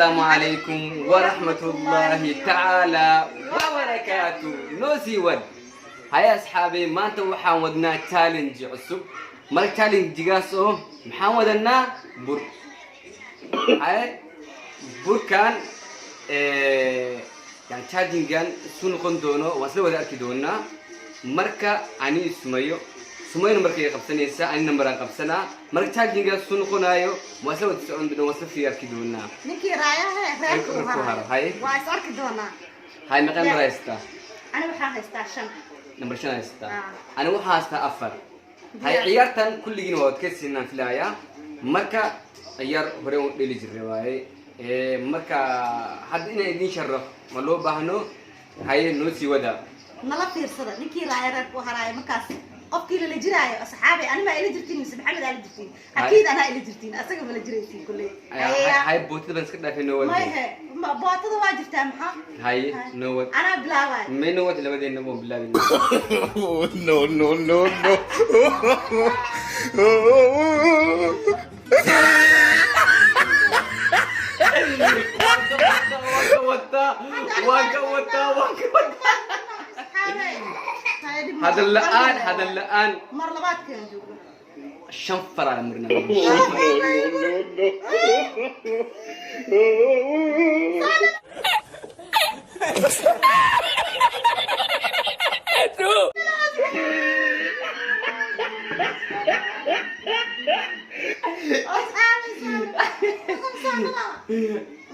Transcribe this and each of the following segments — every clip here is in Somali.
Assalaamu calaykum waraxmatullaahi tacaala wabarakaatu. Noo sii wad. Haya asxaabey, maanta waxaan wadnaa challenge cusub. Marka challenge-gaas oo maxaan wadanaa? Bur. Haye, burkan yani challenge-gan isu noqon doono waan isla wada arki doonaa. Marka ani Sumayo, Sumayna markay qabsanaysaa, ani nambaraan qabsanaa. Marka challenge-gaas isu noqonaayo waan isla wada socon doonaa, waan isla sii arki doonaa. Ninkii raayaha reerka u Reerka u haro. haro, haye. Waa is arki doonaa. Hay, meeqa nambar haystaa? Ani waxaan haystaa 5. Nambar 5 haystaa. Ah. Ani waxaa haystaa 4. Hay. Diyaar. Ciyaartan kulligiin waa ka siinaan filayaa. Marka ciyaar hore u dheli jirnay waaye. Marka hadda inaan idin sharax ma loo baahno. Haye, noo sii wada. Nala fiirsada, ninkii raaya reerka u haraayo. Markaas qofkii lala jiraayo, asxaabay, ani maa ila jirtiin mise Maxamed aa la jirtiin? Akiid anaa ila jirtiin, asaga ma la jiraysiin kulley. Hay, bootada baan iska dhaafay, noo wad. Mayhe, bootada waa jirtaa, maxaa? Haye, noo wad. Anaa bilaabay. May, noo wad, labadeena waan bilaabina. No, no, no, no. Waan ka wataa, waan ka wataa, waan ka wataa. Asxaabay, haye, dhib ma Hadal laha. la'aan, hadal la'aan. Mar labaadkaan joogno. Shan faraa la marinaa. No, no, no. Asxaabay,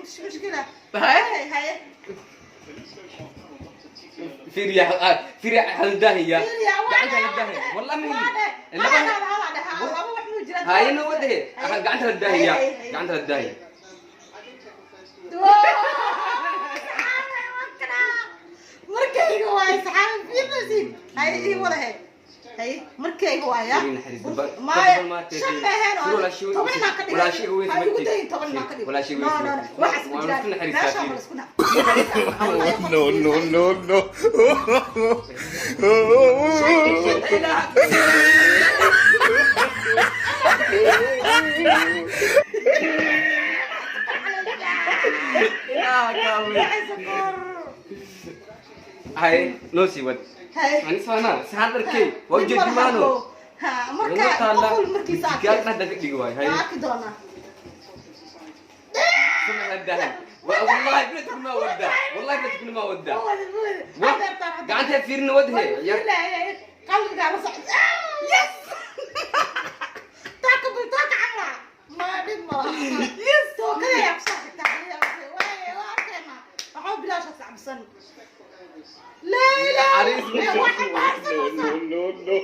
مش مشكلة. هاي. هاي. fiiriya, fiiriya haldahiya gacanta haldahiya, والله ma heli. Haye, noo wadahe, gacanta haldahiya, gacanta haldahiya. Markayga waay, saxaabi, fiirnasiin. Hay, ii wadahe. Hay, markayga waaya. Maya, 5 meeheen oo 10 inaan ka dhigay. Ha igu dayin, 10 inaan ka dhigay. No, no, no, waxaas ma jiraan meeshaan, ma la isku No, no, no, no. Haye, noo sii wad. Hay. Ani soona saxan arkay waa ujeedi maano. Ha, marka qof walba markiisa gaal arkay. Dhahdan ka dhigi waay. Haye. Waa arki doonaa. Dahan, والله بنتك ما ودا، والله بنتك ما ودا. gacanta fiirina, wadhe. Qalbigaa la socda. Yes, taaka bil taaka camla ma dhib ma laha. Yes, tookada yaa kusoo xigtaa. Waa arkeena, waxaa bilaasha sacbisan. Laa ilaaha. Waxa baarsanaysaa. No, no, no.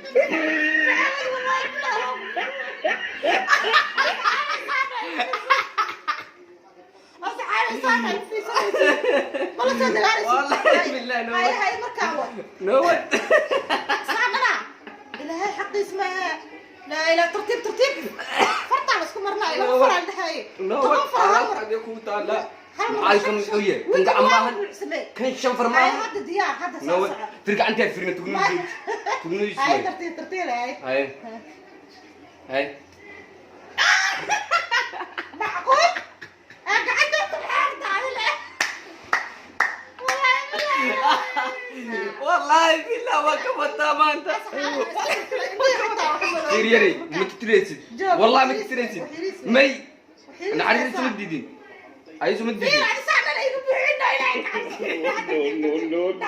Maxamed, wallahi bilaah. Asxaabi, saamay fiirsanaysa, mala soo dagaalaysa. Wallahi billahi, no. Hay, hay, markaa wa noo wad. Saamana ilaahay xaqiis ma laa ilaa. Tartiib, tartiib, fartaa la isku marnaa, laba faraa la dhahaye. Noo 10 wad. Far hal mar. Alaabta kugu taala. Hal mar. Maxaa kan uye kan gacan maahan, kan 5 far hay maahan. Hadda diyaar, hadda noo soo wad. soco. Fir gacantaa firina, tugnuuji, tugnuuji. Hay, tartiib, tartiib, hay. Haye, haye. Macquul aa gacanta ku xeerta wallahi billahi. Wallahi billah, waa ka wataa maanta. Fiir yari, ma titiraysid, wallahi ma titiraysid. May, naxariis isuma diidin, ay isuma diidin. No, no, no.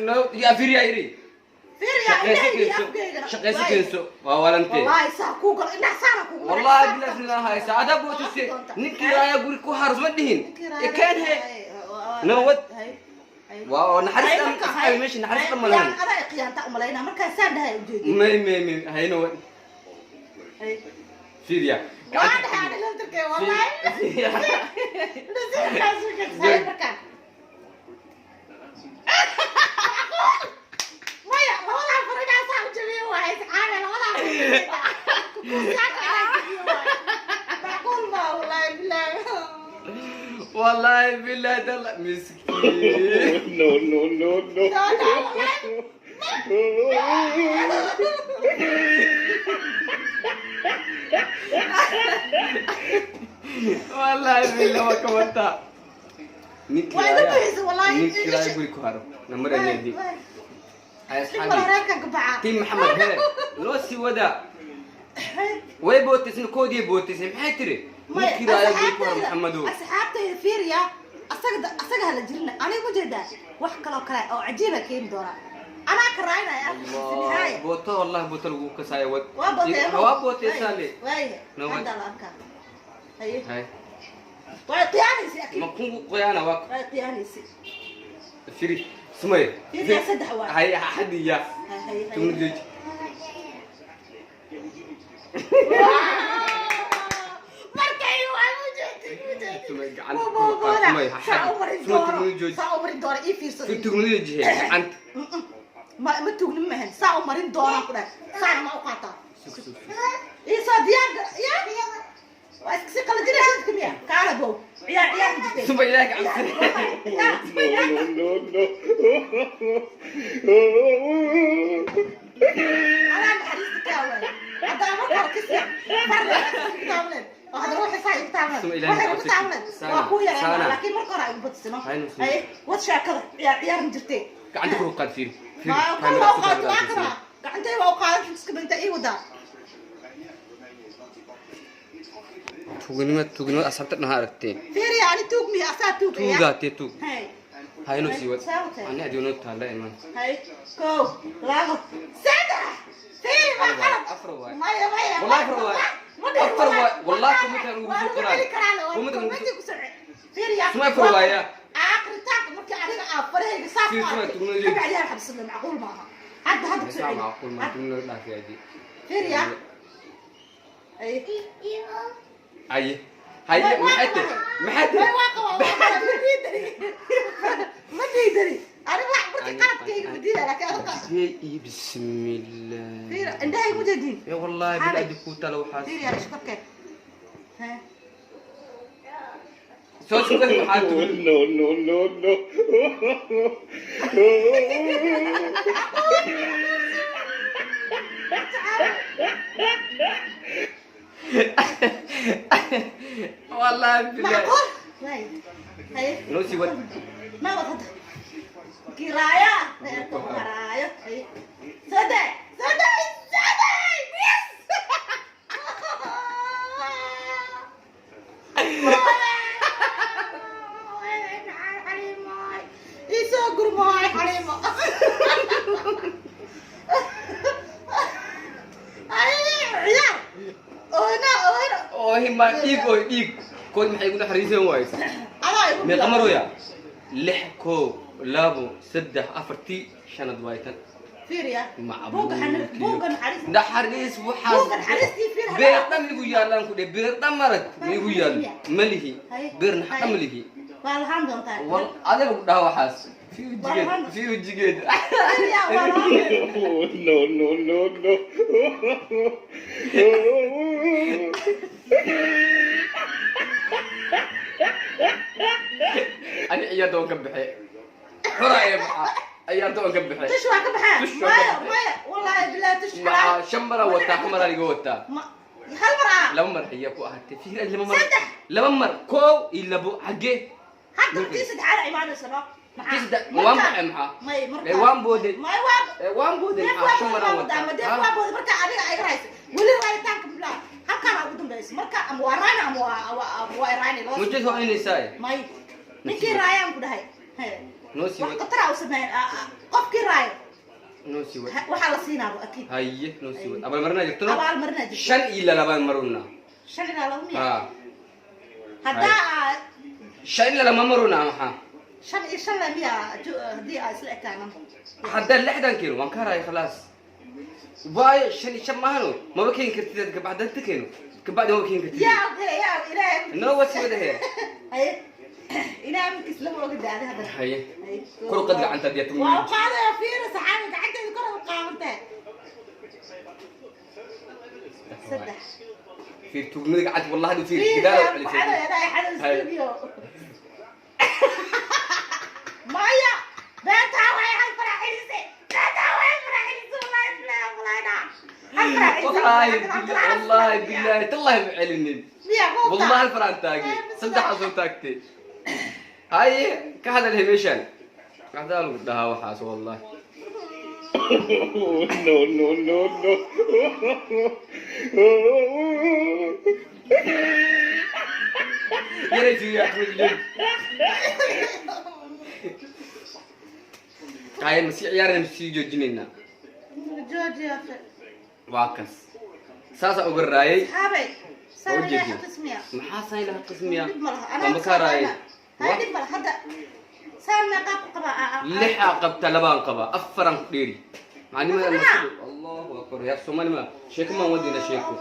No yaa, fiir yaa yiri, shaqayso keenso, shaqayso keenso, waa walantee. Wallahi billah sinaa haysa adaa bootise. Ninkii raaya guri ku haros ma dhihin keen he. No, what? Waa naxariis dhan, asxaabi, meesha naxariis dhan ma lahan. May, may, may, hayno wad. Fiiriya. Fiiriya. Maya, labadaa far inaasaa u jabiyo waay, saxaabe, labadaa far kukuusaaka inaa jabiyo waay. Macquul ma, wallahi billahi. Wallahi billahi tala miskiin. No, no, no, no. Wallahi billahi waa ka wataa. Ninkii Waa iga ayaa- bixisay, wallahi. Ninkii ayaa guri ku haro. Nambar aneedi. Ay Dhib mala asxaabi. reerkan ka baxaa. Team Maxamed hele. Loo sii wadaa. Way bootisay koodii bootisay maxay tiri? Maya, Ninkii ayaa guri ku haro asxaabtayda Maxamedow. asxaabtayda fiiriya, asaga hala jirina. Aniga ma jeedaa wax kaloo kale oo cajiiba keeni doonaa. Anaa ka raaynaya aakhirkiisa nihaaya. Booto wallahi booto lagu kasaayo wad. Waa bootee. Waa bootee saale. Waaya. No, Hadda la arkaa. Haye. Hay. Waa qiyaanaysi akiid. Ma kungu qoyaana waa Waa qiyaanaysi. firi sumay. Fiiriya saddex waa. Hay hadiya. Hay, hay, hay. Tugnu jooji. Markay waa u jeedin, u jeedin. Sumay gacanta Waa ku qaad, boobooda. sumay, ha Saa xadi. u marin Sumay doono. tugnu jooji. Saa u marin doono, ii fiirso. Firi tugnu jooji gacanta. Ma tuugnin mahan. Saa u marin doonaan ku dhahay. Saana ma u qaataa. Sug sug. Ii soo diyaar ya. Waa iska sii qalajinaysa dadka miya? Kaala bow. Ciyaar ciyaar ku jirtay. Sumay ilaahay ka cabsi. Ya. No, no, no. Anaa naxariista kaa waay. Hadda ama kor ka sii. Farle igu taamuleen. Oo hadda ruuxi saa igu taamuleen. Suma ilaahay Waxay igu cabsi. taamuleen. Saana, Waa kuu yareen saana. laakiin marka hore ay ugu badisano. Hayno suma. Haye, wad sheekada. Ciyaar ciyaar ma jirtay. Gacanta ku qaad fiiri. Fiiri. Ma kor Kaamira waa u ku qaatay, kaamira waa fiiri. kana. Gacantay waa u qaadan, iska binta ii wadaa. Tuugnimo tuugnimo asxaabta dhan ha aragteen. Fiiri, ani tuug miya, asaa tuug iya. Tuugaatee tuug. Hay. Hayno sii wad. Saawtay. Ani adigo noo taalla iman. Hay, kow, labo, saddex. Fiiri, waa qalad. Afar waay. Maya, maya. Wallahi afar waay. Ma dhihin Afar waay. wallahi. Wallahi kuma-tan ugu Waa soo lagu qoraan. celi karaa, waa Kuma-tan ugu commenti ku soo celi. Fiiri, yaa. Sumay afar waay, yaa. Aakhiritaanka markii aniga aan farahayga saaf Fiiri, u sumay arkay, tugnada ka bacdi aan xabsano, macquul maaha. Hadda, hadda ku soo Saa celi. macquul ma tuugnimo dhaafay adi. Fiiri, yaa. Ay. Haye. Haye Way- waa maxay tiri? qabaa. Maxay tiri? Way waa qabaa, waa qabaa. Ma diidani. Ma diidani. Aniga wax markii qaladkayga ma diidaya, laakiin adiga Jee bismillah. Fiiri, indhahayga ma jeedin. Ya wallahi Xaalay. biladi ku tala waxaas. Fiiri, yaa, ishkorkee. Hee. Soo sugay maxaa tuug. No, no, no, no. Wallahi billahi. Macquul? Way. Haye. Noo sii wad. Ma wad hadda. Kiraaya. Reerka u haraayo. Haye. Saddex. Saddex. Saddex. Yes! Ii soo gurmooy, Xaliimo. Ay, ciyaar. Ooyna, ooyna. Oo hima dhiig oo dhiig. Kood maxay igu naxariisan waayse? Adaa igu Meeqa bilaabay. maroya? Lix koow labo saddex afartii shanad waay tan. Fiiriya. Buugga buugga naxariis. Naxariis waxaas. Buugga naxariistii fiir. Beer dhan igu yaalaan ku dhe beer dhan marag ma igu yaalo malihi beer naxa dhan malihi. Waa lahaan doontaa. Wal adiga ku dhaha waxaas. Fiiri jigeed fiiri jigeed. Fiiriya, waa lahaan. No, no, no, no. Ani ciyaarta waan ka baxay. Xura ee baxa. Ciyaarta waan ka baxay. Tush waa ka baxaa. Tush waa ka Maya, baxay. maya. Wallaahi billahi tush Maxaa xalaal. shan mar aa wataa hal mar aa iga wataa. Hal mar ah. Laba mar ayaa ku ahaatay. Fiiri aad laba mar. Saddex. Laba mar koow iyo labo xaggee. Hadda tii saddexaad ay imaanayso, no? Maxaa? Tii saddex- waan baxay maxaa? May, marka. Ee, waan booday. May, waan Ee, waan booday Deef maxaa waa shan mar aan booday, wataa. ama deef waa booday. Marka adiga ay rayso. Weli raayitaanka bilaa. Halkaan aa ugu dambayso. Marka ama waa raayna ama waa raayna. Mujid waa inaysaa. May. Ninkii raayaan ku dhahay. Hee. Noo sii Wax wad. khatar ah u sameeyay. Qofkii raayo. Noo sii wad. Waxaa la siinaaba akiid. Haye noo sii wad. Abaal marinaa jirto no? Abaal marinaa jirto. Shan iyo labaan maruna. Shan ilaa laba miya. Ha. Haddaa aa Shan iyo laba maruna maxaa? Shan iyo shan la miya haddii aa isla ekaanan. Hadda lixdan keeno waan ka raaya khalaas. Waayo shan iyo shan maahano maba keeni kartid kabacdi hadda keeno kabacdi maba keeni kartid. Yaa yaa ilaahay. Noo wad sii wada hee. Haye. Ilaahay markiis lama oga daadi haddana. Haye. Haye. Kor u qaad gacanta haddii aad Waa u qaadaya fiiri saxaabi gacanteeda kor u qaadantahay. Saddex. Fiir tuugnimada gacanta wallahi haduu fiir Fiiri gidaal yaa u baxdo celisay. yadaa xadal Haye. studio. Wallaahi wallaahi billaahi tallahi ma celinin. Miya? Wallahi hal faraan taagay, saddex soo taagtay. Haye, ka hadal meeshaan waxdaa lagu dhahaa waxaas wallahi. No, no, no, no. No. Yaray fiiriyaa joog. Haye, ma sii ciyaarayna ma sii joojinaynaa? Joojiya. Waa kas saasaa uga raayay. Saxaabay, saan Waa ilaahay ujeedin. qismiya. Maxaa saan ilaha qismiya? Dhib ma laha. Waa makaa raayay. Hay, dhib ma laha. Hadda saan meeqaa ku qabaa? Lixaa qabta, labaan qabaa, afaraan ku dheeri macnimada. Maxaa? Allahu akbar yaa Soomaali, ma sheeko maan wadayna, sheeko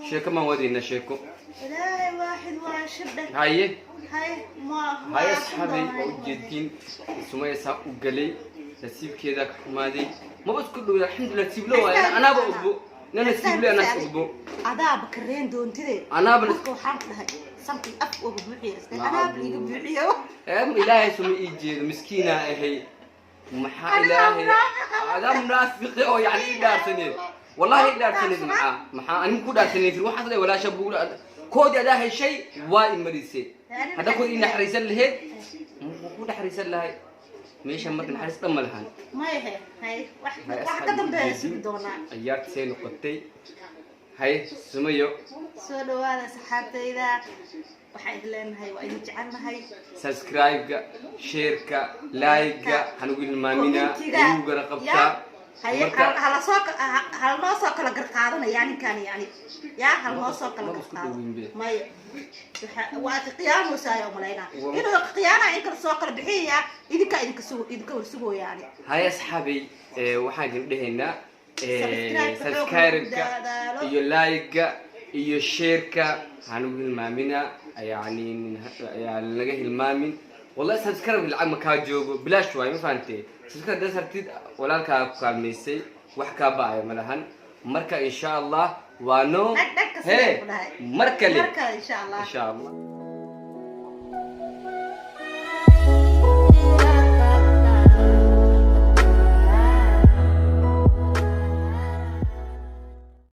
sheeko maan wadayna, sheeko. Ilaahay waaxid waa shibdhe. Haye. Hay ma. Haye asxaabay, waa ujeedtiin Sumaya saa u galay, nasiibkeeda ka xumaaday. Maba isku dhowda, alxamdulilah. Nasiiblo waay, anaaba ogbo na nasiible, anaas ogbo. Adaaba kareen doontide. Marka waxaan ku dhahay sankii af uga buuxiya iska anaaba iga buuxiyo. Ilaahay suma ii jeedo, miskiina ahay maxaa. Anigaa Ilaahay munaafiqa. Adaa munaafiqi oo yani ii dhaarsaneed, wallahi ii dhaarsaneed. Maxaa anigu ku dhaarsaneed? Waxaas leeyahay walaasha buu koodii adaa heshay, waa i marisay. Hadda kood ii naxariisan lahayd, muxuu ku naxariisan lahay meesha? Marka naxariis dhan ma lahan. Mayahe, hay wax Hay, wax ka asxaabi, dambeeya ujeedin. Sugi doonaa. Ciyaarta say noqotay? Hay Sumayo. Soo dhawaada saxaabtayda, waxaan idin leenahay waa idin jecelnahay. Subscribe-ga, share-ka, like-ga hanugu hilmaamina. Commentiga. Igu gara qabtaa. Haye. Marka hala soo hala noo soo kala garqaadanaya ninkan, yani ya hala noo soo kala Maba isku garqaado. dhowin be. Maya, waa qiyaamosaayo umalaynaa inuu qiyaana in kala soo kala bixiya idinka idinka warsugooya yani. Hay asxaabay, waxaan idin dhehaynaa Subscribe-ka xoog subscribe-ka lagu dadaalo. Iyo like-ga iyo share-ka hanugu hilmaamina, yani yani laga hilmaamin wallahi. Subscribe lacag ma kaa joogo, bilaash waaye, ma fahantee? Subscribe haddaad hartid walaalkaa ku kaalmaysay, wax kaa ba'aya ma lahan. Marka insha Allah waa no Dhag dhag ka hee sidee ku dhahay. Mar kale. Mar kale insha Allah. Insha Allah.